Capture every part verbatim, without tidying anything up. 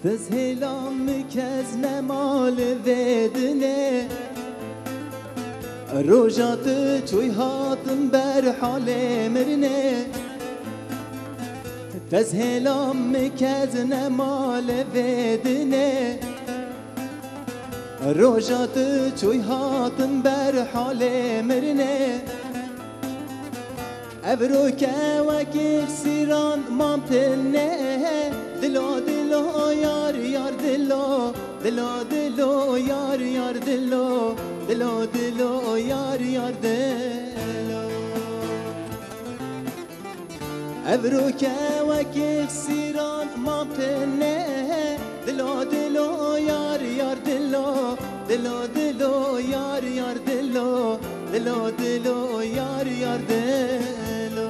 Tezhêla min kes nema li vê dinê. Roja tu çûy hatim ber halê mirinê. Tezhêla min kes nema li vê dinê. Roja tu çûy hatim ber halê mirinê. Evroke wekî xsîran mam tine. Dilo, dilo, yar, yar, dilo. Dilo, dilo, yar, yar, dilo. Dilo, dilo, yar, yar, dilo. Evroke wekî xsîran mam tine. Dilo, dilo, yar, yar, dilo. Dilo, dilo, yar, yar, dilo. Dilo, dilo, yar, yar, dilo.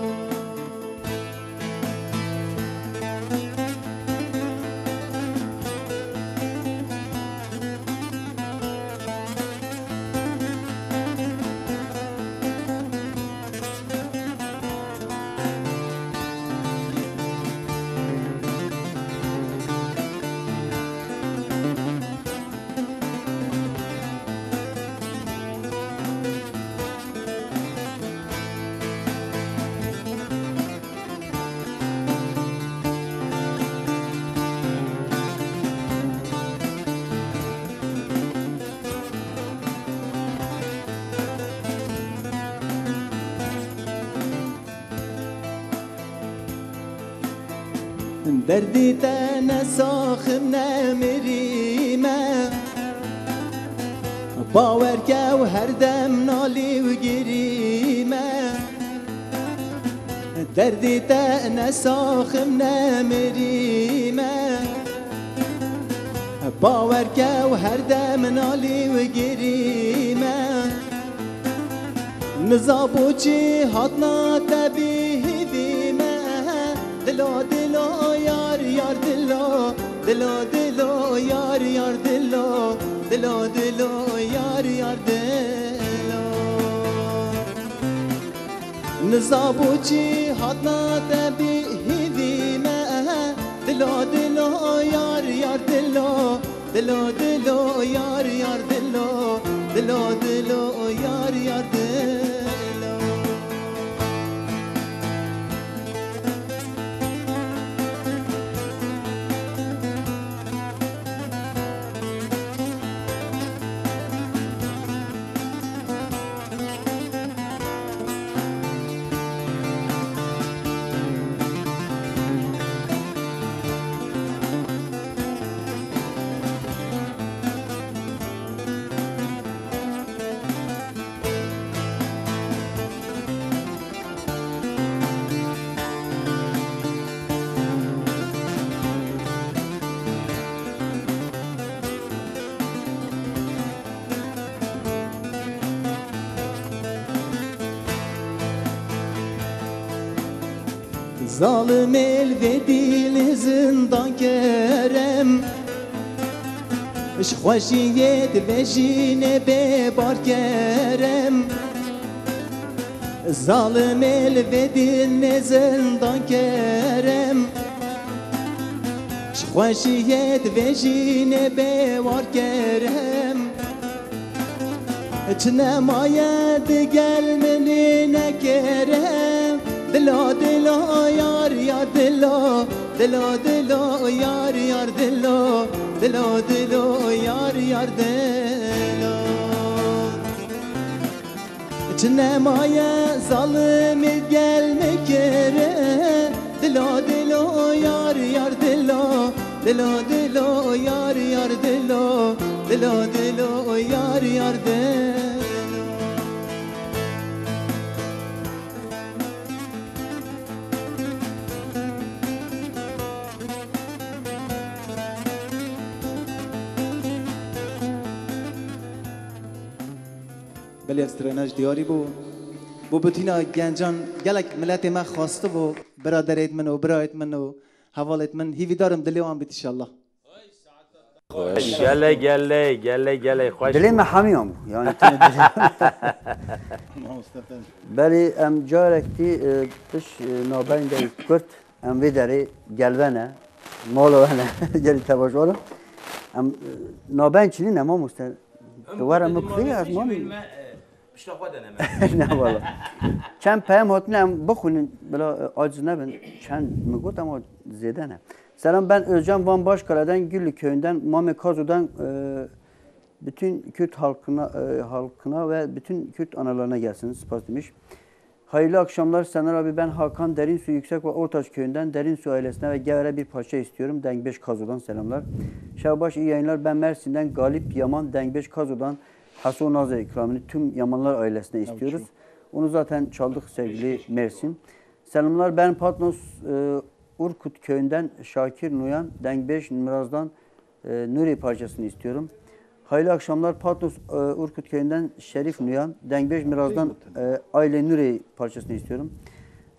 Derdî te ne saxim ne mirî me. Bawer ke ew her dem nalî û girî me. Derdî te ne saxim ne mirî me. Bawer ke ew her dem nalî û girî me. Niza bo çi hatna te bî hîvî me. Dilo, dilo, yar, yar, dilo. Dilo, dilo, yar, yar, dilo. Dilo, dilo, yar, yar, dilo. Niza bo çi hatna te bî hîvî me. Dilo, dilo, yar, yar, dilo. Dilo, dilo, yar, yar, dilo. Dilo, dilo, yar, yar, dilo. Zalimê li vê dîlê zindan kerem, ji xweşiyê di vê jînê bê bar kerem. Zalimê li vê dîlê zindan kerem, ji xweşiyê di vê jînê bê war kerem. Çi nemaye digel minî nekere. Dilo, dilo, yar, yar, dilo. Dilo, dilo, yar, yar, dilo. Dilo, dilo, yar, yar, dilo. Çi nemaye zalimî gel mekere. Dilo, dilo, yar, yar, dilo. Dilo, dilo, yar, yar, dilo. Dilo, dilo, yar, yar, dilo. Belê ev strana ji diyarî bû. Bo bitîna gencan gelek miletê me xwestibû, biraderêt min û birayêt min û hevalêt min, hîvîdarim dilê wan bît inşallah. Gelê, gelê, gelê, gelê xweş. Dilê me hemiyan bû. Yani tune dilê. Belê em carekî, e, piş, e, nabendê Kurd, em vê derê gelvene. Mala we ne. Gelî te baş were. Em, e, naben çilî ne mamoste. Tu were min kufî ez mam. Pişta xwe de neme. Ne valla. Çend peyam hatine em bixwînin, bila, e, aciz nebin. Çend mi got ama zêde ne. Selam, ben Özcan, Van Başkale'den, Güllü köyünden, Mame Kazo'dan, e, bütün Kürt halkına, e, halkına ve bütün Kürt analarına gelsin. Spas demiş. Hayırlı akşamlar Senar abi, ben Hakan, Derinsu Yüksek ve Ortaç köyünden, Derinsu ailesine ve Gever'e bir parça istiyorum. Dengbeş Kazo'dan selamlar. Şevbaş, iyi yayınlar. Ben Mersin'den Galip Yaman, Dengbeş Kazo'dan Haso Naze ikramını tüm Yamanlar ailesine istiyoruz. Onu zaten çaldık sevgili Mersin. Selamlar, ben Patnos, e, Urkut köyünden Şakir Nuyan, Dengbeş Miraz'dan, e, Nuri parçasını istiyorum. Hayırlı akşamlar, Patnos, e, Urkut köyünden Şerif Nuyan, Dengbeş Miraz'dan, e, Aile Nuri parçasını istiyorum.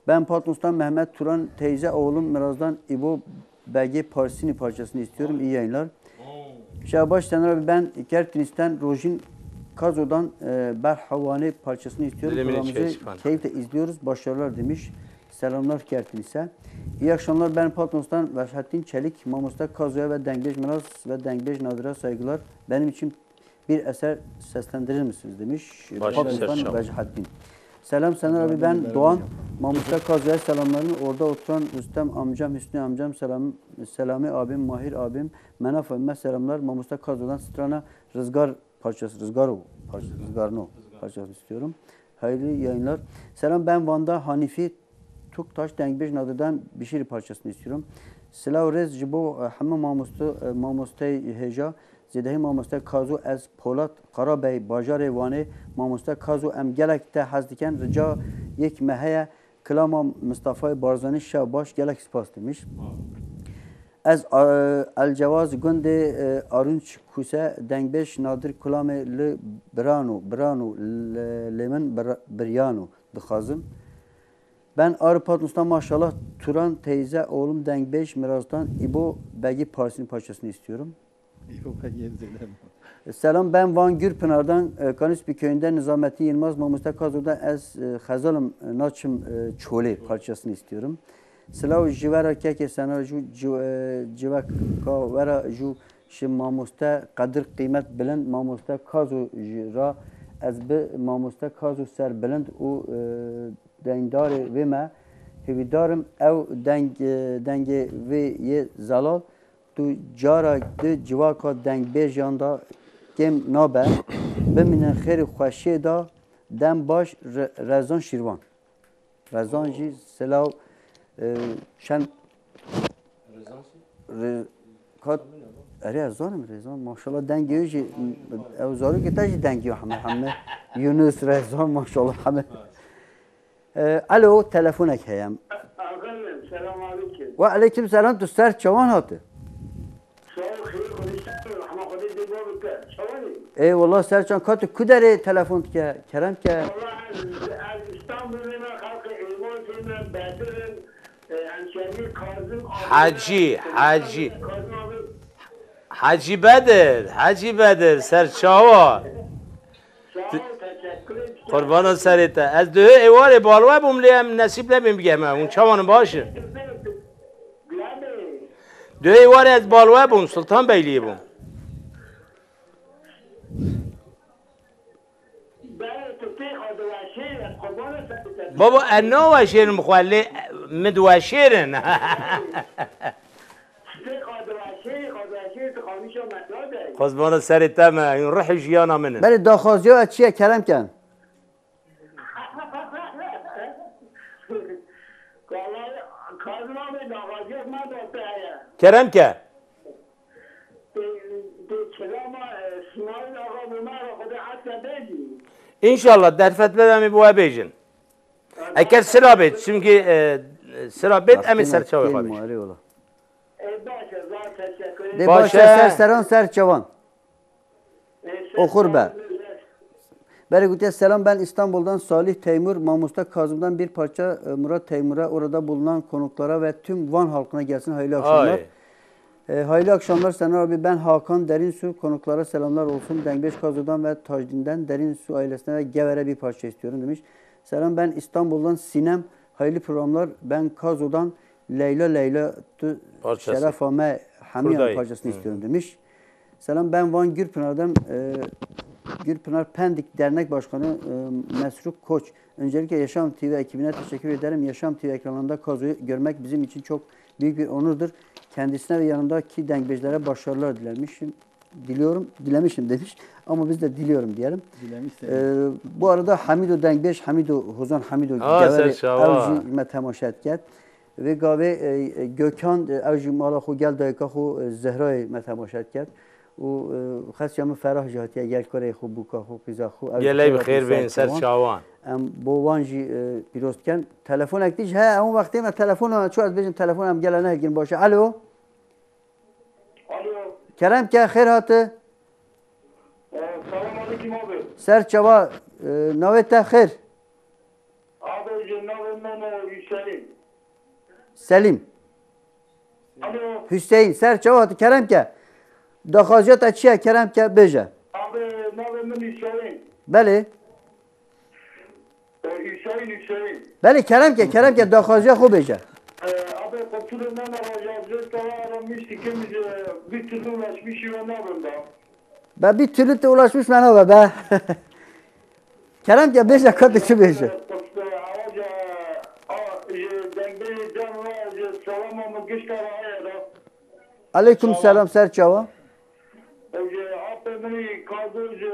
Ben Patnos'tan Mehmet Turan, teyze oğlum Miraz'dan İbo Begi Parsini parçasını istiyorum. İyi yayınlar. Şahbaş Senar abi, ben Kertinis'ten Rojin Kazo'dan, e, Berhavane parçasını istiyorum. Programımızı keyifle izliyoruz. Başarılar demiş. Selamlar Kertinis'e. İyi akşamlar, ben Patnos'tan Vechettin Çelik. Mamosta Kazo'ya ve Dengbej Miraz ve Dengbej Nadir'e saygılar. Benim için bir eser seslendirir misiniz demiş. Patnos'tan Vechettin. Selam Senar abi, ben Doğan. Mamosta Kazo'ya selamlarını, orada oturan Rüstem amcam, Hüsnü amcam, selam, Selami abim, Mahir abim, Menaf abime selamlar. Mamosta Kazo'dan Strana Rızgar parçası, Rızgaro parçası, Rızgarno parçasını istiyorum. Hayırlı yayınlar. Selam, ben Van'da Hanifi Tuktaş, Dengbej Nadir'den Bişiri parçasını istiyorum. Silav rêz ji bo, e, hemû mamoste, e, mamostey hêja, zêdehî mamoste Kazo, ez Polat Karabey, bajarê Wanê, mamoste Kazo, em gelek te hez dikin, rica yek me heye, kilama Mistafayê Barzanî, şev baş, gelek spas demiş. Ez, e, Elcewaz gundê, e, Arunç Kuse, Dengbêj Nadir Kulamê li Birano, Birano, li, li min bir-, Biryano dixwazim. Ben Arı Patnos'tan maşallah Turan teyze oğlum Dengbêj Miraz'dan İbo Begi Parsini parçasını istiyorum. Yok, ben yeni Zeynep. Selam, ben Van Gürpınar'dan, e, Kanispi köyünden Nizamettin Yılmaz, Mamoste Kazo'dan Ez, e, Xezalım, e, Naçim, e, Çolê parçasını istiyorum. Silav ji we re kekê Senar, jû, jû, e, civaka we re, jû ji mamoste qedir qîmet bilind, mamoste Kazo jî re, ez bi mamoste Kazo serbilind û, e, dengdarê vê me hêvîdar im. Ew deng, e, dengê vê yê zelal tu cara di civaka dengbêjan de kêm nabe. Bimînin xêr û xweşiyê de, dem baş, Re-, Rezan Şîrvan. Rezan jî silav, e, şen. Re-, kat, erê ez zanim Rezan, maşallah dengê wî jî, ew zarokê te jî dengê wî heme, heme. Yunus, Rezan, maşallah heme. E, alo, telefonek heye. Efendim, selam aleyküm. Ve aleyküm selam, tu ser çawan hati? Sağ ol, xêr, Xwedê ser, rehma Xwedê dê bo bike. Çawan î? Ê, wallah Serçan, ka tu ku derê telefon dike, kerem ke. Wallah ez, ez Îstanbulê me, xelkê Êmosê me, Bedir in, e, hemşeriyê Kazim abi. Hecî, Hecî. Kazim abi. Hecî Bedir, Hecî Bedir, serçawa. Sağ ol, teşekkür ederim. Qurbana serê te. Ez duhê êwarê balwe bûm, lê em nesîb nebîn bigehme. Hûn çawan in, baş in? Duhê êwarê ez balwe bûm, Sultanbeyliyê bûm. Baba, ez naweşêrim xwe, lê min diweşêrin. Qozbana serê te me, hûn ruhê jiyana min in. Belê, daxwaziya we çi ye, kerem ken? Kerem ke. Tê, tê kilama, e, Smail Axa Bûmer Xwedê heta bêjî. Înşallah, derfet bide em ê bo we bêjin. Eger sira bêt, çimkî, e, sira bêt, em ê ser çavê xwe bêjin. E, baş e, zaf teşekkür ederim. Dê baş e, ser seran ser çavan. E, ser Oxir be. Çavan. Berê gotiye, selam, ben İstanbul'dan Salih Teymur, Mamosta Kazım'dan bir parça, e, Murat Teymur'a, orada bulunan konuklara ve tüm Van halkına gelsin. Hayırlı akşamlar. Ay. E, hayırlı akşamlar Senar abi, ben Hakan Derinsu, konuklara selamlar olsun. Dengbêj Kazo'dan ve Tacdin'den Derinsu ailesine ve Gever'e bir parça istiyorum demiş. Selam, ben İstanbul'dan Sinem, hayırlı programlar. Ben Kazo'dan Leyla, Leyla, tu, Parçası. Şerefa me hemiyan Kurdayı. Parçasını Hı. istiyorum demiş. Selam, ben Van Gürpınar'dan, e, Gürpınar Pendik Dernek Başkanı, e, Mesruk Koç. Öncelikle Yaşam T V ekibine teşekkür ederim. Yaşam T V ekranlarında Kazo'yu görmek bizim için çok büyük bir onurdur. Kendisine ve yanındaki dengbejlere başarılar dilemişim. Diliyorum, dilemişim demiş. Ama biz de diliyorum diyelim. Dilemişsin. Ee, bu arada Hamido Dengbej, Hamido, Hozan Hamido Aa, Geveri, serçava. Ew jî me temaşe diket. Vê gavê, e, e, Gökhan, e, ew jî mala xwe gel dayika xwe, e, Zehrayê me temaşe diket. Û, e, xesiya min Ferah jî hatiye gel kurê xwe, bûka xwe, qîza xwe. Ew jî Gelek bi xêr xêr hatin, ser çawan. Em bo wan jî, e, pîroz dikin. Telefonek dî jî heye, ew wextê me telefon çû, ez bêjim telefon em gele nehilgin baş e. Alo. Alo. Kerem ke, xêr hati. Ee, selam aleyküm abi. Ser çava, e, navê te xêr? Abi, ji navê min, e, Hüseyin. Selîm. Alo. Hüseyin, ser çava hati, kerem ke. Daxwaziya te çi ye, kerem ke, bêje. Abi, navê min Hüseyin. Belê. E, Hüseyin, Hüseyin. Belê, kerem ke, kerem ke, daxwaziya xwe bêje. E, abi, qutulun nana raja, zê tava ara miştikim, e, bir türlü ulaşmış ve nabim da. Be bir türlü te ulaşmış me nabe be. Kerem ke, bêje, ka tu çi bêje. Qutlu, awaca, a, ji dengbêjê cem ve, ji salama min gişta ve heye da. Aleyküm selam, ser çava. Ji apê min Kazo ji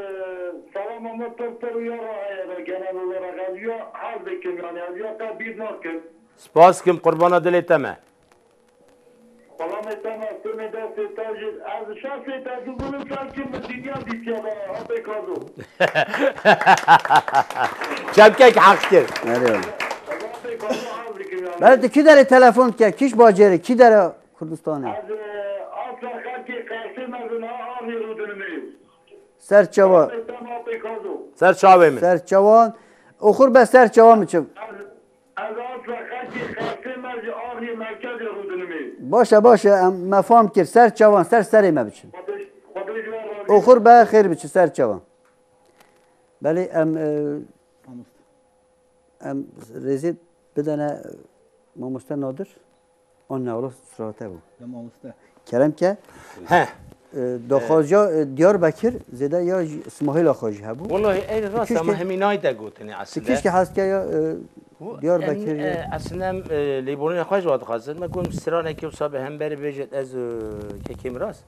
salama min pir pir ya re heye da genel olarak. Ez ya hez dikim yani, ez ya te bîr nakim. Spas kim, qurbana dilê te me. Xulamê te me, sêmê destê te jî, ez şansê te dû bilim, sanki min dinya dîtiye be, apê Kazo. Çepkek heq kir. Nereye oğlum? Ez apê Kazo hez dikim yani. Belê tu kî derê telefon dike, kîş bacêrê, kî dere Kurdistanê? Ez, e, asla xelkê Qersê me bi na Arnê rûdinimê. Ser çava. Apê te me, apê Kazo. Ser çavê min. Ser çawan. Oxur be ser çawan biçim. Ez Ez asla xelkê Qersê me ji Arnê merkezê rûdinimê. Baş e, baş e, em me fam kir, ser çavan, ser serê me biçin. Xwedê, Xwedê ji we razî be. Oxir be, xêr biçi, ser çavan. Belê em, e, Mamoste. Em rêzê bidene mamoste Nadir. Anne, Allah sirate bû. Ya mamoste. Kerem ke. He. E, daxwaziya, e, Diyarbekir zêde ya jî Smahîla xwe jî hebû. Wallahî, ey rast ama hemî nayde gotinê aslında. Tu kişkî hestke ya, e, Diyarbekir em, ya. E, aslında em, e, lêborîna xwe ji we dixwazin. Me got, stranekê wisa bi hemberî bêjit, ez, e, kekê min rast.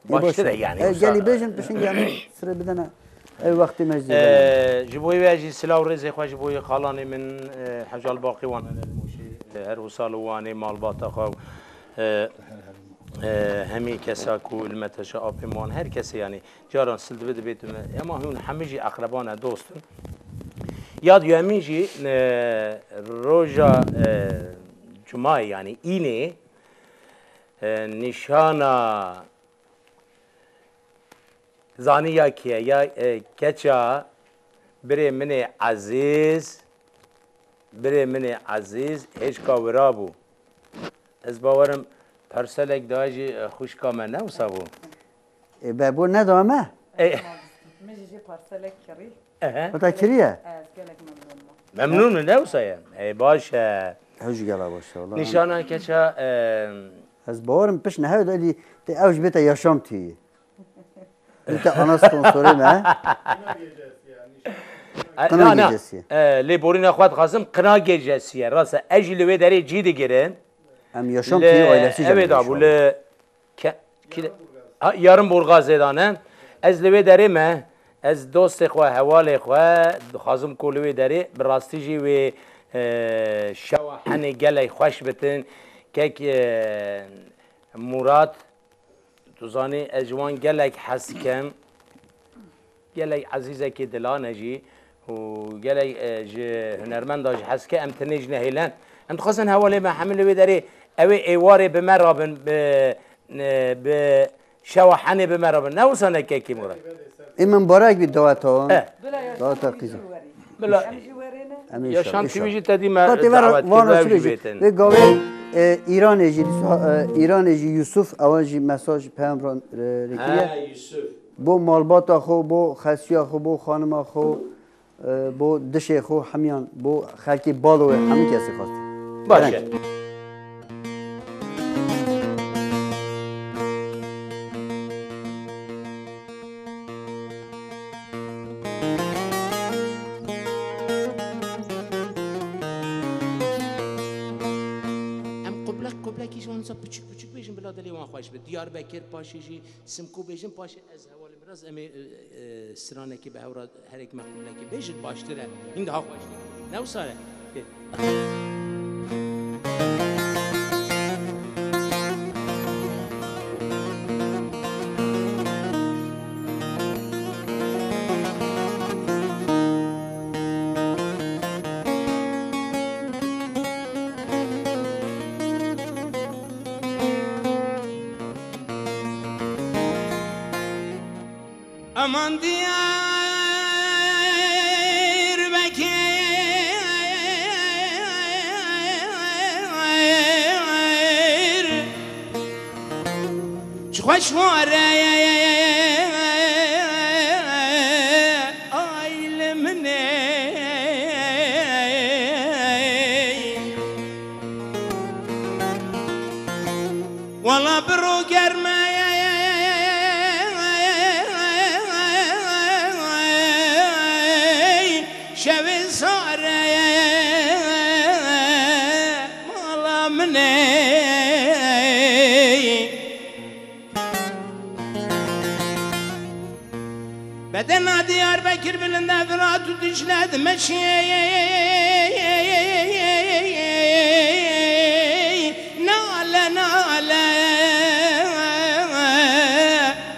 Ê, baş e. Baştir e yani, e, wisa. Gelî bêjin, pişingî em sirê bidene. Ew wextê me jî. E, ji bo wê jî silav rêzê xwe ji bo yê xalanê min, e, Hecal Baqî wan hene li Mûşê, e, her wisa li Wanê malbata xwe, e, e, hemî kesa ku li me teşa apê wan, her kesê, yanî caran sil dibe dibêt me. Ema hûn hemî jî eqreban e, dost in. Ya duyemîn jî, e, roja, e, cumayê, yanî înê, e, nîşana Zanî ya kî ye? Ya, e, keça birê min ê ezîz, birê min ê ezîz hêşka wira bû. Ez bawerim parselek daye jî, e, xwişka me ne wisa bû? E, be, bo neda me? E. Min jî jê parselek kirî. Ehe. Xwe te kiriye? Ez gelek memnûn me. Memnûn me, ne wisa ye? E, baş e. Ew jî gela baş e, wala. Nîşana keça, e, Ez bawerim pişt nehew de lî te ew ji bê te yaşam tî. Min te ana sponsorê me. E, Qina na, na. Gecesi. E, lêborîna xwe dixwazim, qina gecesi ye. Rast e, ez jî li wê derê cî digirim. Em yaşam Li, tî ailesi jî ewê da bû, inşallah. Li ke-, kî-, ha, yarın Burgazê da ne. Ez li wê derê me, ez dostê xwe, hevalê xwe, dixwazim ku li wê derê, bi rastî jî wê, e, şewa henê gelek xweş bitin. Kek, e, Murat, Tu zanî, ez ji wan gelek hez dikim. Gelek ezîzekî dilan e jî û gelek, e, ji hunermenda jî hez dike. Em tenê jî nehêlen. Em dixwazin hevalê me hemî li wê derê ew ê êwarê bi me rabin, bi, ne, bi şewa henê bi me rabin. Ne wisa ne kekî Murat? Ê min barek bî daweta wan. Eh. Daweta qîzê. Bila Em jî werê ne? Em Yaşam inşallah, T V inşallah. Jî te dî me Ka tê ver dawet van kir, rastî ew jî bêjin. Bêtin. Vê gavê, e, Îranê jî, e, Îranê jî Yusuf, ewa jî mesaj, peyam ran, e, rêkiriye. Ha, Yusuf. Bo malbata xwe, bo xesiya xwe, bo xanima xwe, e, bo dişê xwe, hemiyan, bo xelkê balo wê, hemî kesê xwest. Baş e. Kerem. Wan za piçik piçik bêjin, bila dilê wan xweş be. Diyarbekir paşê jî Simko bêjin, paşê ez hevalê Miraz, em ê, e, e, stranekê bi hev re herek meqûlekê bêjin, baştir e. Hîn daha xweş. Ne wisa re? Aman Diyarbekir, çi xweş ware, ay li min ê. Wala biro germe, şevê sare, mala min ê. Bedena Diyarbekir bilind e, Firat û Dicle dimeşê. Nale, nale,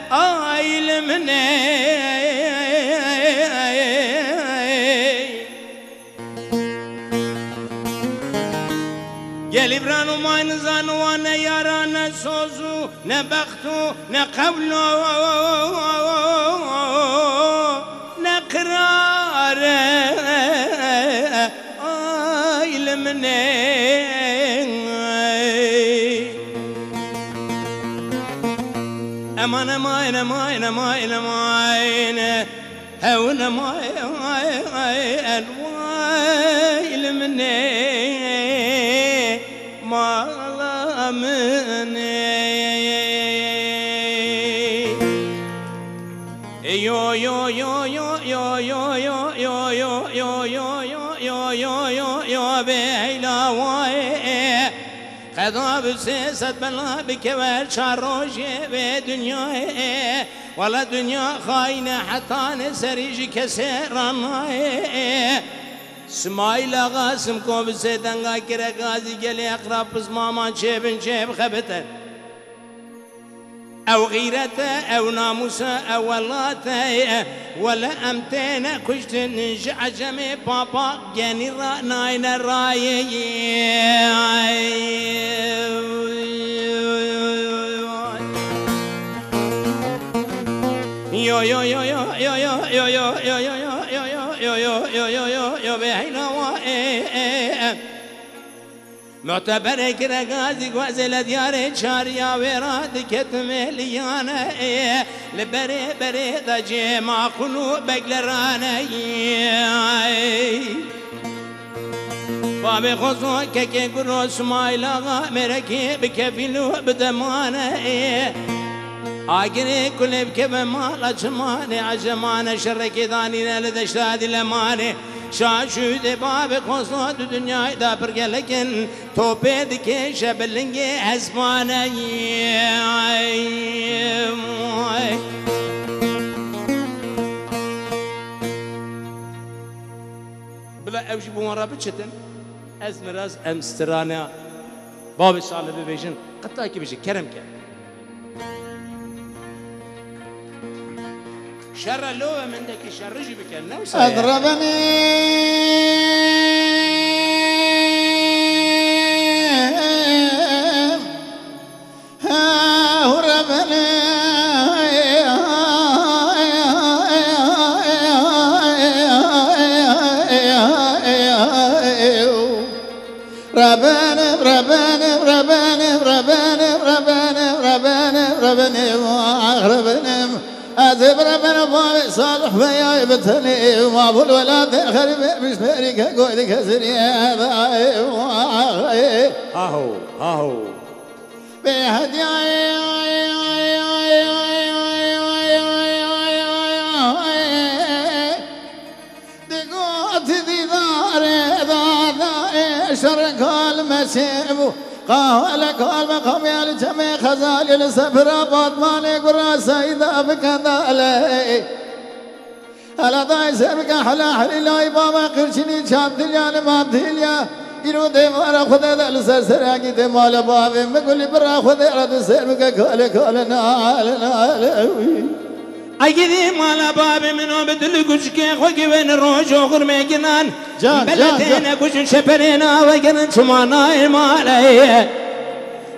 ay li min ê. Gelî bran û may nizan wan ne yara, ne soz û ne bext û ne qewlo, ne qirare, ay li min ê. Eman, eman, eman, eman, eman. Hewn e may, ay, ay, en way li min ê, mala min ê. Yo, yo, yo, bê heyla way. Qeda bi sê sed bela bike wer çar rojê vê dinyayê. Wele dinya xayîn e, hetanê serî ji kesê re nayê. Simayîl Axa Simko bi sê denga kire gazî, gelê eqrab pismama çêbin çêbixebite. Ew xîret e, ew namûs e, ew welat e. Wele em têne kuştin ji ecemê papa genî re nayne rayê. Yo, yo, yo, yo, bê heyna wa, e, e, e. Muteberê kire gazî guezê le diyarê çariya wê ra diketim ê liyane, e. Li berê berê de cê maqûl û beglerane, e. Babê Xozo kekê guro Simayîl Axa mêrekê bi kefîl û bi demane. Agirê kulê bikeve mala çimanê, ecemane şerekê danîne li deşta Dîlemanê. Şaşûdê babê Xozo di dinyayê de pir gelek in, topê dikêşe bi lingê hespaneyê. Bila ew jî bi wan re biçitin, ez miraz em strana Babê Salih bibêjin, qetakî bêje, kerem ke. Şerre lo em hindekî şerri jî bikin, ne wisa ye? Ez rebenim, he, hû rebenim. Rebenim, rebenim, rebenim, rebenim, rebenim, rebenim, rebenim, ah, rebenim. Ez ê bi rebenim bavê Salih Beyayê bi tenê, ma bû li welatê xerîbê piştberî ke goy dike ziriyê dayê, ah, ê. Haho, haho. Bê hediyayê. Digot dîdarê dada ê şer kalmesê bû. Ah, hele kal meqamê li çemê Xezalê li sefira Batmanê gura Seyda bike dalê. Hele dayê ser bike hela helîlayî baba qirçinî çapdilya li mapdilya. Îro dêvara Xwedê de li ser serekî dê mala bavê min gulî bira Xwedê re tu ser bike kale kale nale nale. Egîdî mala bavê min o bi dil û guçikê xwe giwên roj û xurmê ginan. Can, can, can. Beletê ne kuş û çeperê navegerin çima nayê malê.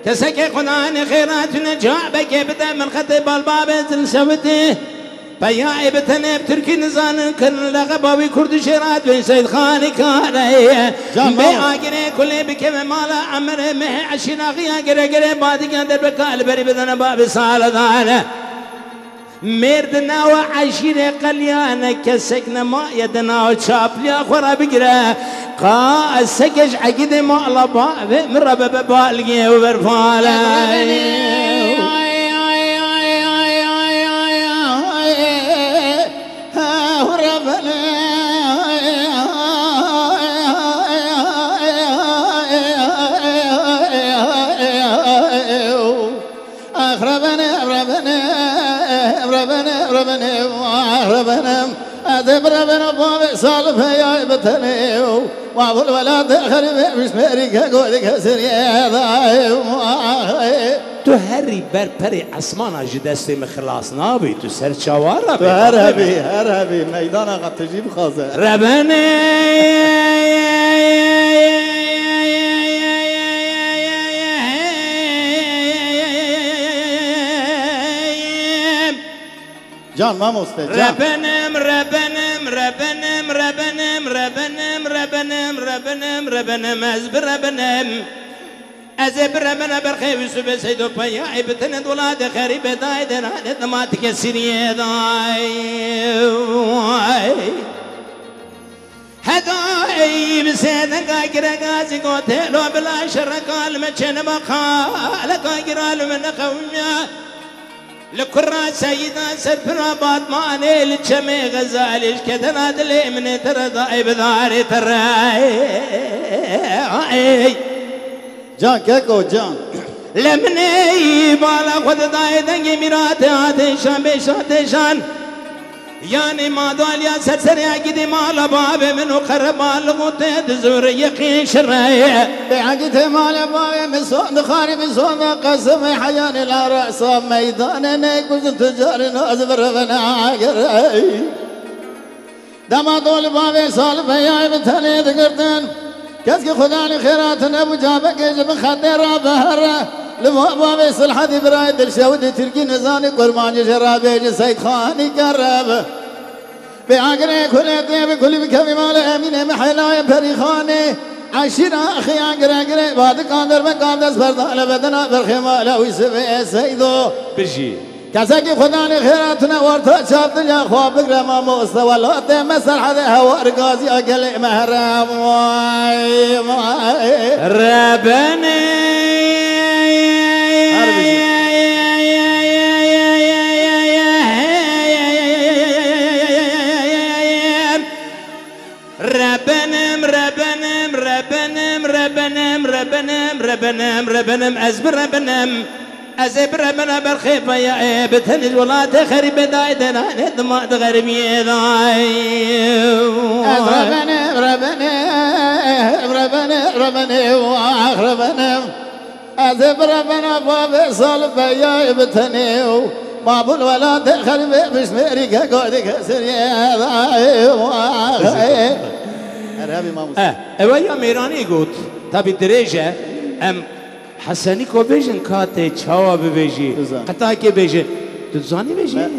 Kesekê Xwedanê xêra tune cavekê bide min xetê bal bavê zil şewitî. Peyayê bi tenê bi Tirkî nizanin kirin leqeba wî Kurd û şêra dibên Seydxanî kare. Can, bê mama. Agirê kulê bikeve mala emirê mehê eşîna xiya gire gire badiga derbeka li berî bidene bavê sale dane. Mêr di nawa eşîrê qeliyane kesek nemaye di nav çapliya xwe re bigire. Qa sekej egidê mala bavê min re bebe balgê û berpale. Ax rebene, rebene, rebene, rebene, ax rebene. Ez ê birebene bavê sal peyay bi tenê û mabul welatê xerîbê piştmerî ke godî kesiriyê dayê. Tu herî ber perê esmana ji destê min xilas nabî, tu ser çawa re Tu bê, her bavê hebî, min. Her hebî, meydana qe tu jî bixwaze. Rebene. Can mamoste, can. Rebenim, rebenim, rebenim, rebenim, rebenim, rebenim, rebenim, rebenim, ez birebinim. Ez ê biremine berxê Yusufê Seydo peyayê bi tenê dola de xerîbê dayê de nane dima dike siriyê dayê. Heda ey bi sêdeka gireka zî gotê lo bila şereka li me çênema qaleka gira li me nexewimiya. Li kurra seyîda serpira Batmanê li çemê Xezalê ji ketena dilê min ê te re dayê bi darê te re. Ey. Can keko can. Lê min ê bala xwe didayê dengê mîratê hatê şan bê şatê şan. Yanî madalya ser serê gidî mala bavê min û qerebalix û tê dizûrê yeqîn şireye. Bê egî tê mala bavê min son dixarî min son ve qesimê heyanê la resa meydanê nêkujin tu carî naz birevene agirey. Dema dol bavê sal peyayê bi tenê digirtin. Keskî Xudanî xêra tune bû cabekê ji bin xetê re bihere. Li va bavê Silhedî birayê Dilşewidî Tirkî nizanî kurmancî ji rabêjî Seydxanî kereb. Bê agirê kulê tê bi kulî bikevî malê Emînê Mihêlayê Perîxanê. Eşîra xiya gire gire badikan derbekan dest berdane bedena berxê mala wî sivê Seydo. Bijî. Kesekî Xudanê xêra tune warta çavdilya xwe bigre mamoste welatê me serhedê hewar gaziya gelê me here. Vay, vay. Rebene. Her bijî. Rebenim, rebenim, rebenim, rebenim, rebenim, rebenim, rebenim, ez birebinim. Ez ê biremine berxê peyayê, bi tenê ji welatê xerîbê dayê de nane dima di xeribiyê dayê. Ez rebenim, rebenim, rebenim, rebenim, ax rebenim. Ez ê biremine bavê sal peyayê bi tenê û mabul welatê xerîbê piştmerî ke godî kesiriyê dayê. Erê abi mamoste. Eh, ewe ya mêranî got, tabî dirêj e, em Hesenîko bêjin ka tê çawa bibêjî. Dizan. Qetakê bêjin. Tu dizanî bêjî? Me-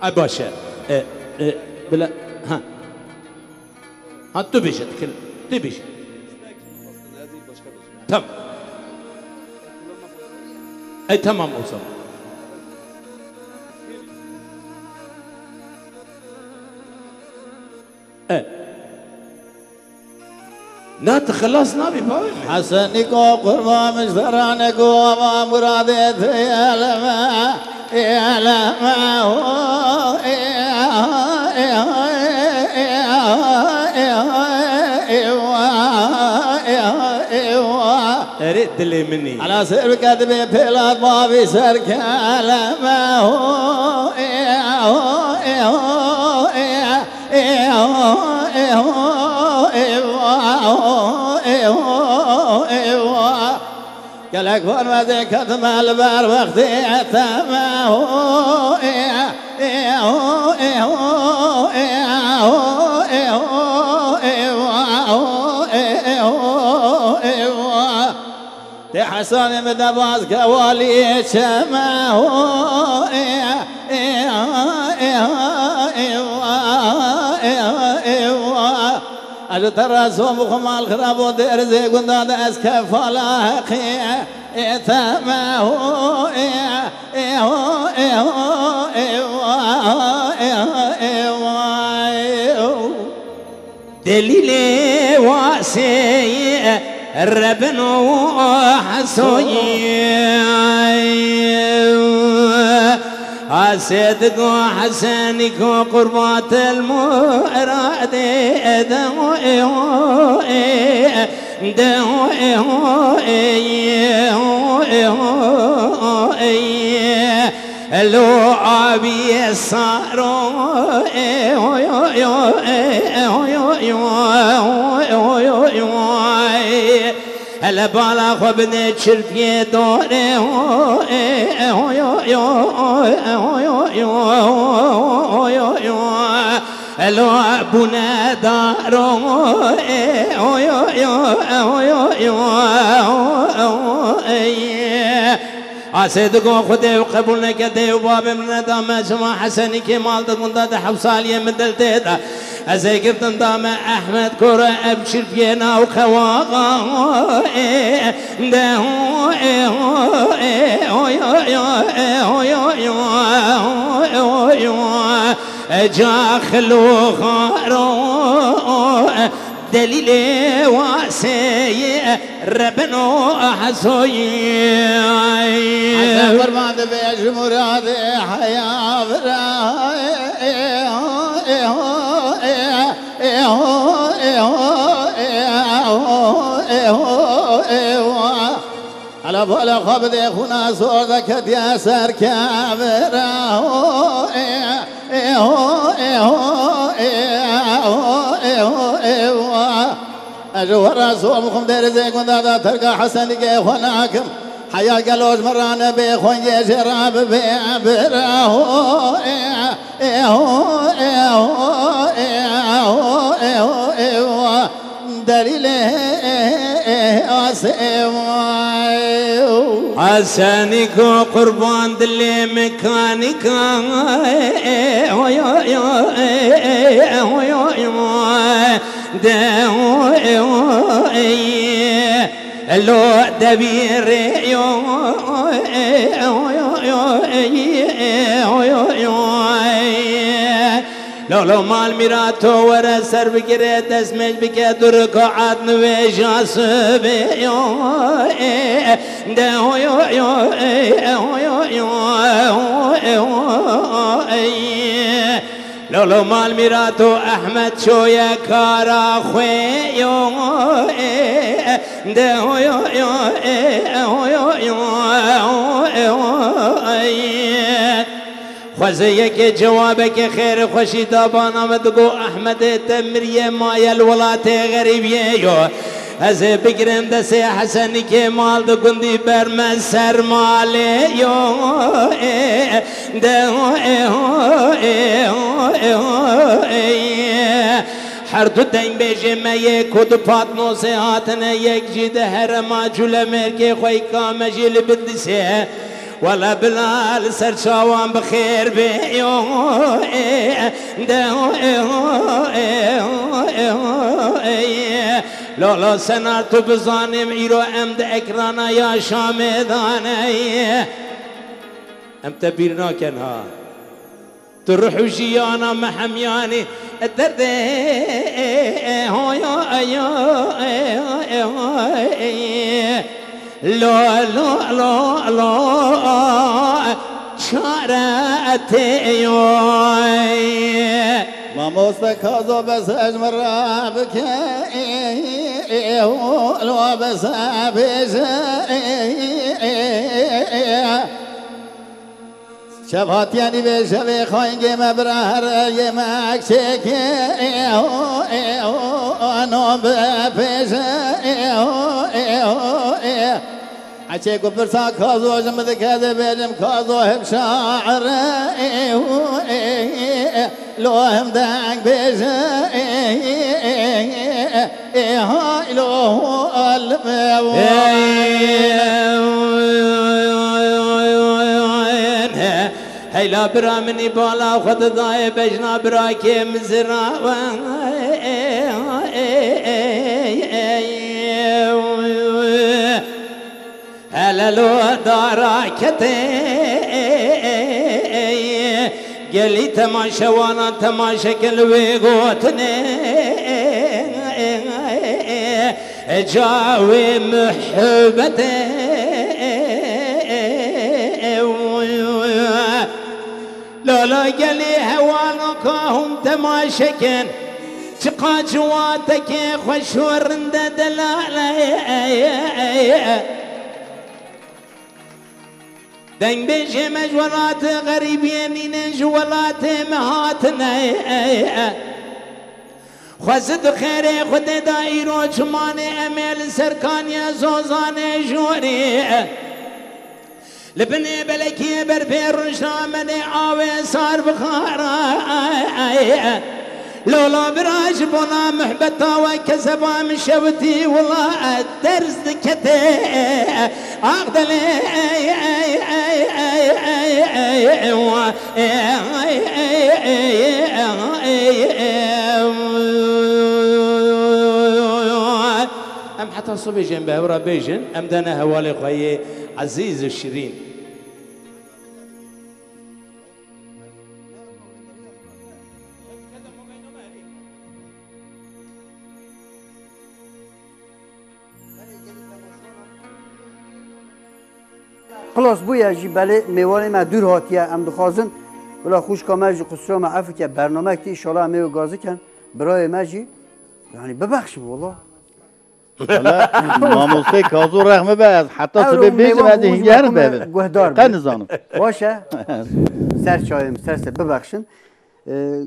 Ay baş e. E, e, bila, ha. Ha, tu bêje, dikil. Tu bêje. Tamam. Ey, tamam o zaman. E. Na, tu xilas nabî, bavê min. Hesenîko qurban min ji te re, neko ava muradê te ye li me, ye li me, ho, ye, Dilê min î. Ela sêr bike dibê pêlat bavî ser keleme ho, ê, ho, ê, ho, ê, ê, ho, ê, ho, ê, wa, ho, ê, ho, ê, wa. Gelek van wezê ketime li ber wextê teme ho, ê, ê, ho, ê, ho, ê, ho, ê, ho, ê, wa, ho, ê, ê, ho, ê, wa. Tê Hesanê min de baz ke waliyê çeme ho, ê, ê, ê, ê, ê, wa, ê, ê, wa. Ez ji te re zom xwe mal xirabo dêrizê gunda de ez kefala heqê ê teme ho, ê, ê, ho, ê, ho, ê, wa, ê, ê, wa, ê, o. Delîlê wasê rebin û hesoyî. Asê digo Hesenî ku qurbatel muradê de o, ê, o, ê, de o, ê, o, ê, o, ê, o, ê, o, ê. Lo abiyê saro, e, oy, oy, oy, e, oy, oy, oy, e, oy, oy, oy. Hele bala xwe bide çirpiyê dore, o, e, e, oy, oy, oy, e, oy, oy, oy, oy, oy, oy. Elo bûne daro, e, oy, oy, oy, oy, oy, oy, oy, e. Asê digo Xwedê ew qebûl neke, dê û babê min neda me, ji van Hesenî Kêmal di gunda de heft saliyê min dil tê de. Ez ê girtin da me Ehmed Koro, ev çirpiyê nav xewaxa, e, de ho, e, ho, e, oy, oy, oy, e, oy, oy, oy, oy, oy, oy. Caxil û xaro, delîlê waseyê rebin û hezoyî. Hesen qurban dibê ji muradê heya vira. Ela bala xwe bidê xwina zor de ketiye ser kevira. Ho, ê, ê, ho, ê, ho, ê, ho, ê, ho, ê, wa. Ez ji we re zom xwim dêrizê gunda de terka Hesenîkê xwe nakim. Heya gelo ji min re nebê xwengê jê re bibê bira. Ho, ê, ê, ho, ê, ho, ê, ho, ê, ho, ê, ho, ê, wa. Delîlê asê vay. Hesenîko qurban dilê min kanîka, oy, oy, oy, oy, oy, oy, de, oy, oy, lo debîrê, oy, oy, oy, oy, oy, oy, oy. Lolo mal mîrato were ser bigire, destmêj bike du rekaat nivêja sibê, yo, e, de, ho, yo, yo, e, e, ho, yo, yo, e, ho, e, ho, e. Lolo mal mîrato Ehmed çoye kara xwe, yo, e, de, ho, yo, yo, e, e, ho, yo, yo, e, ho, e, ho, e. Xwezê yekê cewabeke xêr û xweşî da bana min, digo, Ehmedê te miriye, maye li welatê xerîbiyê yo. Ez ê bigirem destê Hesenî Kêmal di gundî berme ser malê yo. Ê, de, ho, ê, ho, ê, ho, ê, ho, ê. Her du dengbêjê me yê ku di Patmosê hatine, yek jî di herêma Culemêrgê xwe yî, ka me jî li Bidlisê. Wele bila li ser çawan bi xêr bê, yo, ê, de, ho, ê, ho, ê, ho, ê, ho, ê. Lolo Senar, tu bizanîm îro em di ekrana ya Şamê dane. Em te bîr nakin ha. Tu ruh û jiyana me hemyanî derdê, ho, yo, yo, e, ho, e, ho, e. Lo, lo, lo, lo, çare te yo. Mamoste Kazo, bes ez min re bike, lo bes bêje. Şev hatiye nîvê şevê xayingê me bira her yê me çêke, no bi pêje. Eçê ku pirsa Kazo ji min dike, dibêjim Kazo him şair e, lo him deng bêje, hay lo hol me. Heyla bira minî bala xwe didayê bejna bira kêm zira. Hele lo dara ketê, gelî temaşewanan temaşe kin li wê gotinê, ca wê muhebetê. Lala gelê hewalan ka hûn temaşe kin, çiqa ciwatekê xweş û rinde delale. Dengbêjê me ji welatê xerîbiyê nîne, ji welatê me hatine. Xwezî di xêrê Xwedê de îro çimanê em ê li ser kaniya zozanê jorê. Li binê belekiyê berfê rûniştamenê awê sar bixara. Lola bira ji bona mihbeta we kezeba min şewitî wila derz dikete. Aqdelê. Em heta sibê jê em bi hev re bêjin, em dene hevalê xwe yê ezîz û şirîn. Xilas bûye jî belê mêvanê me dûr hatiye. Em dixwazin bila xwişka me ji qusura me efike bernamek tê, inşallah em ê wê gaziken birayê me jî, yani bibexşin wala. Wala, mamostê Kazo rexme be, ez heta sibê bêjim, ez ê hingehrim bebe. Guhdar qe nizanim. Baş e. Ser çayê min, ser ser bibexşin. Ee,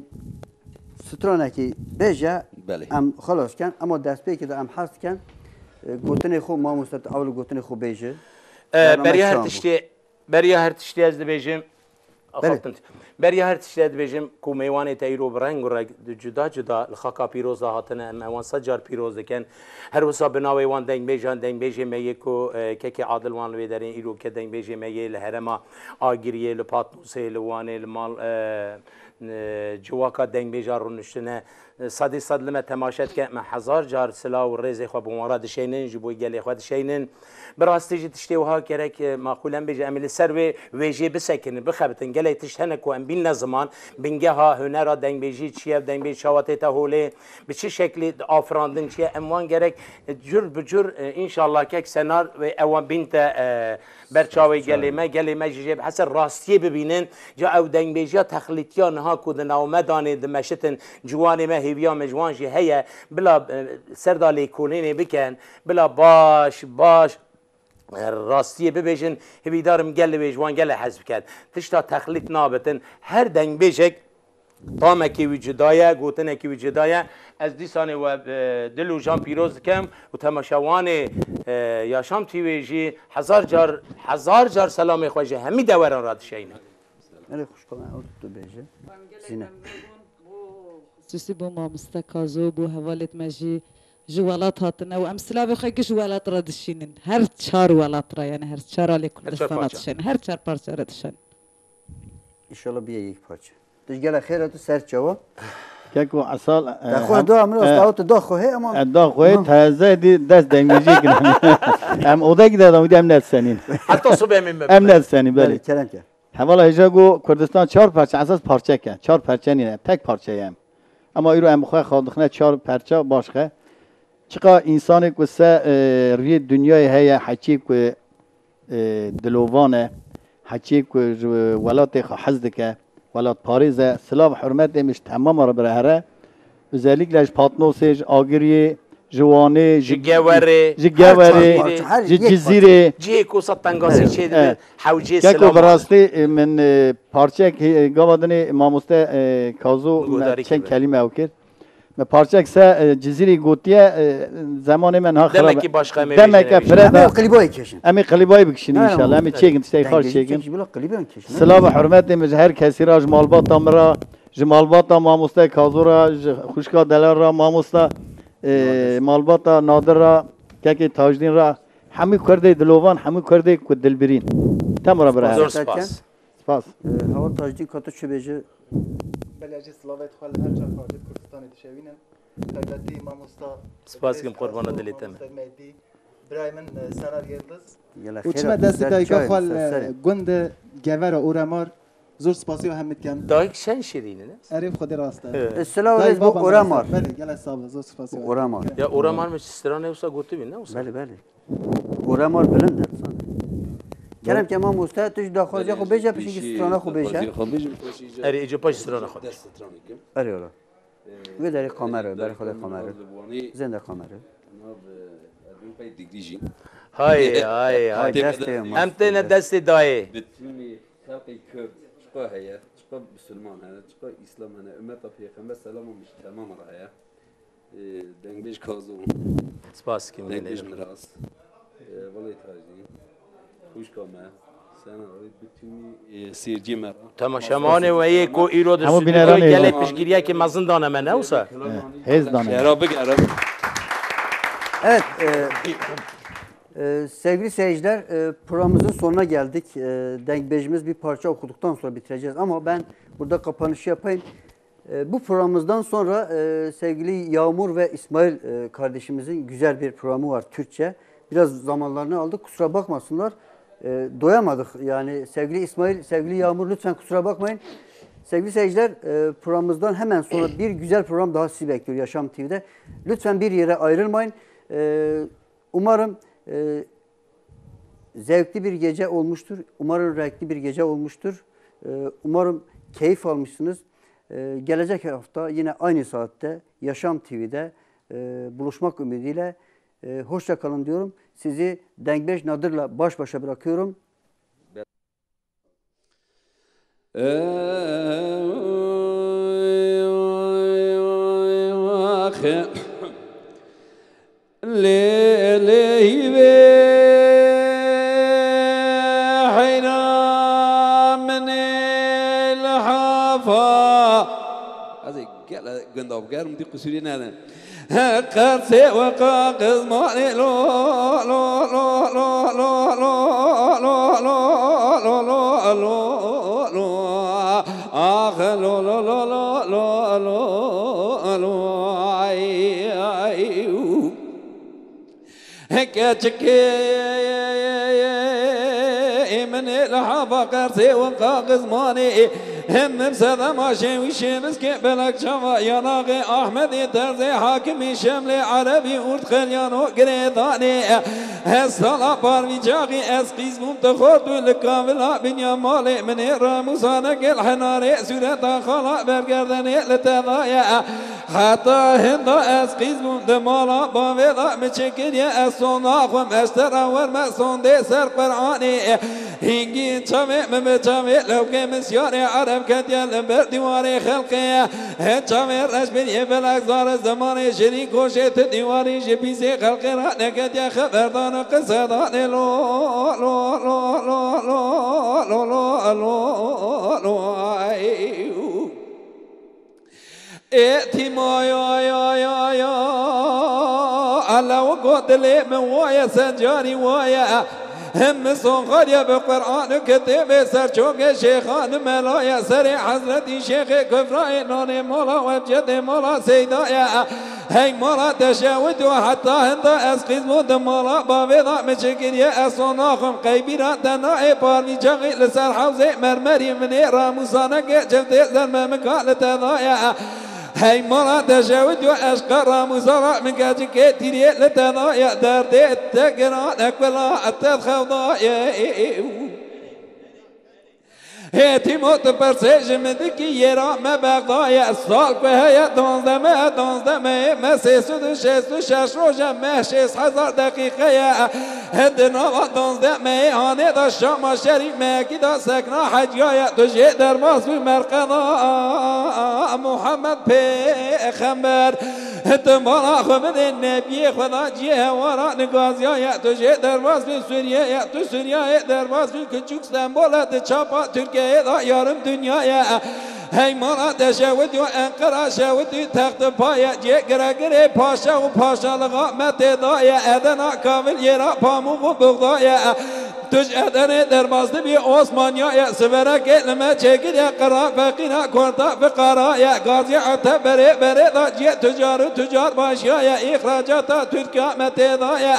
stranekî bêje, Belê. Em xilas ken, ama destpêkê de em hez diken, e, gotinê xwe, mamoste, tu ewil gotinê xwe bêje. E, beriya her tiştê, beriya her tiştê ez dibêjim, Belê. Axaftin. Beriya her tiştê ez dibêjim ku mêwanê te îro bi reng û reng cuda cuda li xaka pîroz de hatine, em ewan sed car pîroz dikin. Her wisa bi navê wan dengbêjan, dengbêjê me yê ku, e, kekê Adil wan li wê derê îro ke dengbêjê me yê li herêma Agiriyê, li Patnosê, li Wanê, li mal, e, e, civaka dengbêja rûniştine. Sedî sed li me temaşe dike, me hezar car silav û rêzê xwe bi wan re dişeynin, ji bo gelê xwe dişeynin. Bi rastî jî tiştê wiha gerek, e, maqûl em bêje, em ê li ser wê wêjê bisekinin, bixebitin. Gelek tişt hene ku em bînne ziman, bingeha hunera dengbêjî çi ye, dengbêj çawa tête holê, bi çi şeklî afirandin çi ye, em wan gerek, e, cur bi cur, e, înşallah kek senar wê ewan bînte, e, ber çavê gelê me, gelê me jî jê bihese rastiyê bibînin. Ca ew dengbêjiya texlîtiya niha ku di nav me danê dimeşitin, ciwanê me hêviya me ji wan jî heye, bila, e, ser de lêkolînê bikin, bila baş, baş, e, rastiyê bibêjin, hêvîdar im gelê wê ji wan gelek hez biket. Tişta texlît nabitin. Her dengbêjek tamekê wî cuda ye, gotinekî wî cuda ye. Ez dîsanê we, e, dil û jan pîroz dikim û temaşewanê, e, Yaşam T V jî hezar car, hezar car selamê xwe ji hemî deweran re dişeyne. Erê xwişka me, ew tu bêje. Zîne. Xusûsî bo mamoste Kazo, bo hevalêt me jî ji welat hatine û em silavê xwe giş welat re dişînin. Her çar welat re, yani her çar alê Kurdistana dişenin. Her çar parça re dişenin. Înşallah bîye yek parça. Tu ji gelek xêr hatî ser çawa? Keko Esal, e, Te xwe em, da min e, asta tu da xwe hê ama e, da xwe hê, taze dî dest dengmêjî kirin. Em odekî de da em nedsenîn. Heta sibê em ê me Em nedsenî, belê. Belê, kerem ke. Hevala hêja got Kurdistan çar parça, esas parçek e. Çar parçe nîne, tek parçe ye. Ama îro em xwe xwe dixine çar parça baş xe. Çiqa însanê ku se, e, riyê dinyayê heye, heçî ku, e, dilovan e, heçî ku ji welatê xwe hez dike, welatparêz e. Silav hurmetê min ji temama re bira here. Özellikle ji Patnosê, ji Agiriyê, ji Wanê, Ji Gewerê, ji her Gewerê, çar parça, her ji yek Cizîrê. Cihê ku wisa tengasî Evet, çêdibe, evet. Hewcê Keko silam bi rastî, e, min, e, parçeyek, e, gava dinê mamoste, e, Kazo Min guhdarî me çend kir. kelîme ew kir. Me parçeyek se, e, Cizîrê gotiye, e, zemanê me niha xirab e. Demekî başqa em ê Demeke bêjin, em ê pire bêjin. Em ê da. Qilîbayê kişin. Em ê qilîbayê bikişin Ne, inşallah. Em ê çêkin tiştê xwe çêkin. Çek ji bila qilîbayê kişin. Silav û hurmetê min ji her kesî ra, ji malbata min ra, ji malbata mamoste Kazo ra, ji xwişka Delal ra, mamosta, e, malbata Nadir ra, kekê Tajdîn ra, hemû kurdê dilovan, hemû kurdê ku dilbirîn. Tema re bira Zor here. spas. Spas. Ee, Heval Tajdîn, ka tu çi bêje? Belê, ez jî silavê xwe li her çar parçeyê Kurdistanê dişewînim. Taybetî mamosta Spas Îdrîs kim, qurbana Kazo, dilê te me. Mamosta Mehdî, birayê min, e, Senar Yildiz. Yela Û xêr çime hatin, destê ser dayika çay, xwe li ser serê. Gund Gevera Oremar. Zor spasî we hemî dikem. Dayik çend şirîn in, ne? Erê, bi Xwedê rast e. Evet. E, silav Dayik rêz bo baba Oramar. Belê, gelek sax be, zor spasî we. Oramar. Ya Oramar me çi stranê wisa gotiye ne wisa? Belê, belê. Oramar bilind e, san. Kerem ke mamoste, tu ji daxwaziya xwe bêje, piştî strana xwe bêje. Erê, êco paş strana xwe bêje. Erê, ola. Wê derê kamera, berê xwe de kamera. Zênde kamera. Hay, hay, hay. Hay, destê Em têne destê dayê. Bi tümî xelqê Kurd çiqa heye, çiqa Musulman hene, çiqa Îslam hene, ummeta Pêxember selama min ji temama re heye. Ee, Dengbêj Kazo, Spas kim Dengbêj gelê. Miras, ee, Hevalê Tajdîn, xwişka me, Sena, bi tümî, ee, sêrcê me re. Temaşevanê we yê ku îro di Hemû stûdyoyê bîneranê gelê hêz. Piştgiriyekê mezin dane me, ne wisa? Hêz dane. Şehra bigerim. Evet, e, e, sevgili seyirciler, e, programımızın sonuna geldik. E, Dengbejimiz bir parça okuduktan sonra bitireceğiz. Ama ben burada kapanışı yapayım. E, bu programımızdan sonra, e, sevgili Yağmur ve İsmail, e, kardeşimizin güzel bir programı var Türkçe. Biraz zamanlarını aldık, kusura bakmasınlar. E, doyamadık. Yani sevgili İsmail, sevgili Yağmur, lütfen kusura bakmayın. Sevgili seyirciler, e, programımızdan hemen sonra bir güzel program daha sizi bekliyor Yaşam T V'de. Lütfen bir yere ayrılmayın. E, umarım, e, zevkli bir gece olmuştur. Umarım renkli bir gece olmuştur. E, umarım keyif almışsınız. E, gelecek hafta yine aynı saatte Yaşam T V'de, e, buluşmak ümidiyle, e, hoşça kalın diyorum. Sizi Dengbej Nadir'le baş başa bırakıyorum. Lê lê hîvê heyra min ê li hafa. Ez ê gele gunda bigerim, dî qusûrî nedin. He qersê we qaqizmanê lo, lo, lo, lo. Ax lo, lo, lo, lo, lo, lo, lo, lo, lo, lo, ay, ay, u. Keçikê min ê li hava qersê û qaqizmanê, hem min sedema şêwî şêniskê belek çava yanaxê Ahmedê Terzê Hakimî Şemlê Erebî û Xelyano girêdanê. Hestala parvîcağî ez qîz bûm, tu xort û li kavila binya malê min ê ramûsaneke li henarê sûreta xala bergerdenê li te daye. Heta hinda ez qîz bûm di mala bavê da min çi kiriye, ez sonda xwim, ez te re werme sondê ser Qur'anê. Hingî çavê min bi çavê lewkê min siyarê Ereb ketiye li ber dîwarê xelqê. He çavê reş biriyê belek zar zimanê şirîn koşê tu dîwarî ji pîsê xelqê re neketiye xeberdan û qisedanê lo, lo, lo, ay. Ê tîma ya, ya, ya, ya, elew got dilê min waye, sencarî waye. Him min sonxariye bi Qur'an û kitêbê serçokê şêxan û melaye. Serê Hezretî Şêxê Kufrayê nanê mala webcedê mala Seydaye. Hey mala teşewit û heta hinda ez qîz bû di mala bavê da min çi kiriye, ez son naxwim qeybîra te nayê parvî çaxî li ser hewzê mermerî min ê ramûsanekê çiftê zermemika li te daye. Hey mala teşewit û eşqa ramûsana min keçikê tîrê li te daye, derdê te giran e kula te xewdaye. Hêtîmo tu pirsê ji min dikî, yêra me Bexda ye. Sal ku heye danzdeh me, danzdeh me, me sê sed û şêst û şeş roj e, me şêst hezar deqîqe ye. Di nava danzdeh mehê hanê de Şama Şerîf mehekî de sekna heciya ye. Tu jê derbas bû merqeda Muhammed Pêxember. Tu mala xwe bidê nebiyê xwe da cihê hewara nigaziya ye. Tu jê derbas bû Sûriye ye. Tu Sûriyeyê derbas bû, kiçûk Stenbol e, di çapa Tirkiyeyê de yarım dünya ye. Hey mala te şewitî û Enqera şewitî, textipa ye. Cê giregirê paşa û paşalixa me tê da ye. Edena Kavil, yêra Pamûk û Bixda ye. Tu ji Edenê derbas dibî Osmaniya ye. Siverekê li me çêkiriye, qira feqîra, konta fiqara ye. Gazî Ete berê berê da ciyê tucar û tucar başiya ye. Îxracata Tirkiya me tê da ye.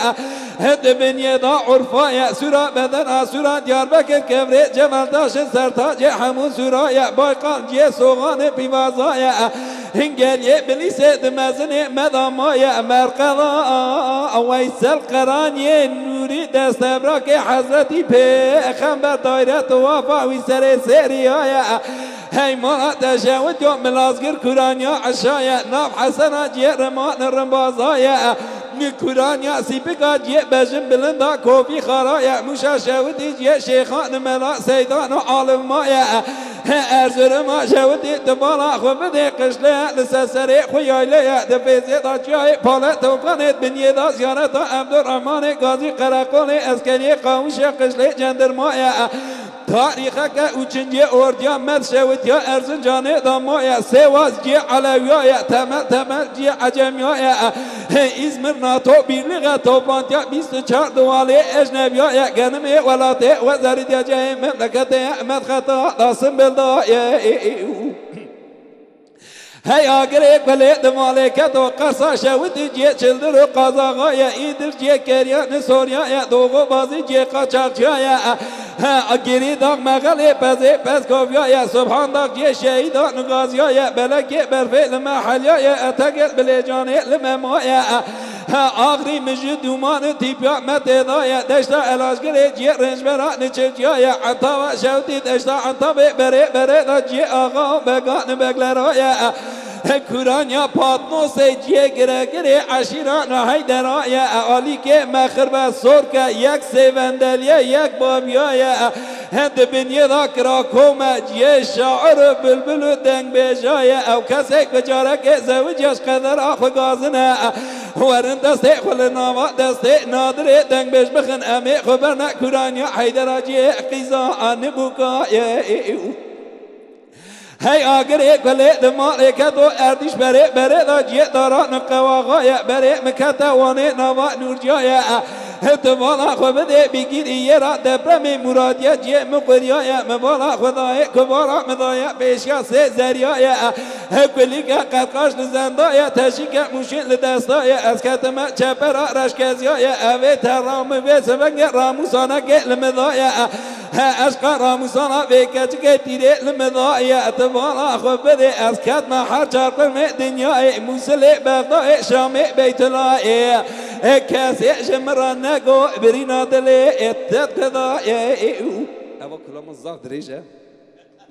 Di binyê da Urfa ye. Sûra Bedena, Sûra Diyarbekir, Kevrê Cemeltaşê, Sertacê hemû Sûra ye. Baykal ciyê Soxanê Pîvaza ye. Hingeriyê Bilîsê di mezinê me da maye. Merqeda Weysel Qeraniyê Nûrî, destevrakê Hezretî Pêxember, daîre tewafa wî serê sêriya ye. Hey mala te şewitî û Milazgir Kûraniya Eşa ye. Nav Hesena ciyê Riman Rimbaza ye. Kûraniya Sîpika ciyê Bejin Bilinda Kovî Xara ye. Mûşa şewitî ciyê Şêxan Mela Seydan û Alim maye. Erzuruma şewitî tu bala xwe bidê qişlê, li ser serê xwe yaylê ye. Di fêzê da çiyayê Pale Tewqanê, di binyê da ziyareta Evdurrehmanê Gazî Qereqolê, eskeriyê Qawişê, qişlê cendirma ye. Tarîxeke û çincê ordiya me şewitiya Erzincanê da maye. Sêwaz ciyê Elewiya ye. Temel Temel ciyê Ecemiya ye. Hê, Îzmir NATO Birlîxe toplantiya bîst û çar di walê ecnebiya ye. Genimê welatê wezarîtiya cihê memleketê ye, medxeta da Sinbel da ye. Hey agirê kulê di malê keto, Qersa şewitî ciyê Çildir û Qazaxa ye. Îdir ciyê Keryanê Sorya ye. Doğu Bazî ciyê qaçaxçiya ye. He, Girî Dax Mexelê Pezê Pezkoviya ye. Subhan Dax ciyê şehîda Nigaziya ye. Belekê Berfê li me Helya ye. Etegel Bilêcanê li me maye. He, Axrî Mijî Dûman û Tîpya me tê da ye. Deşta Elazgirê ciyê Rêncbera Niçirciya ye. Entava Şewtî deşta Entavê berê berê da ciyê Axa û Began Beglera ye. He, Kûranya Patnosê ciyê giregirê eşîran Heydera ye. Alîkê Mexirbe Sorke yek sêvendeliye yek babiya ye. He, di binyê da Krakome ciyê şair û bilbil û dengbêja ye. Ew kesek bi carekê zewiciya ji qedera xwe gazin e. Werin destê xwe li nava destê Nadirê dengbêj bixin. Em ê xwe berne Kûranya Heydera ciyê qîza Anibûka ye. Hey agirê kulê di malê keto Erdîş berê berê da ciyê daran qewaxa ye. Berê min kete Wanê nava Nûrciya ye. Hê tu bala xwe bidê bigîrî yê ra depremê Muradiye ciyê min quriya ye. Min bala xwe dayê kubara min daye pêşiya sê zeriya ye. Hê kulîke qerqaş li zenda ye, teşîke mûşin li desta ye. Ez ketime çepera reşkeziya ye. Evê te ramivê sivenge ramûsanekê li min daye. He eşqa ramûsana vê keçikê tîrê li min da ye. Tu bala xwe bidê, ez ketme her çar qirmê dinyayê, Mûsilê, Bexdayê, Şamê, Beytulayê. Ê kesê ji min re nego birîna dilê, ê te dida ye. Eva kulama zaf dirêj e.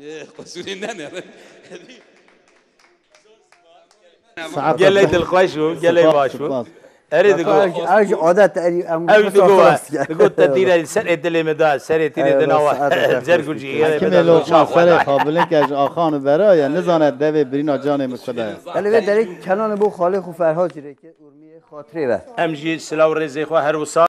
Ê, qusûrê nenêrin. Saet Gelê dilxweş bû, gelê Spas, baş bû. Spas. Erê digo. Ev, ev ji adet erî em Ew digo, digo te tîre li ser ê dilê me da, serê tîrê di nava cerg û cî. Hekimê Lokman serê xwe bilind ke ji axan û bera ye, nizane devê birîna canê min kuda ye. Belê vê derê kenanê bo xalê xwe Ferhat jî rêke urmiyê xatirê ve. Em jî silav rêzê xwe her wisa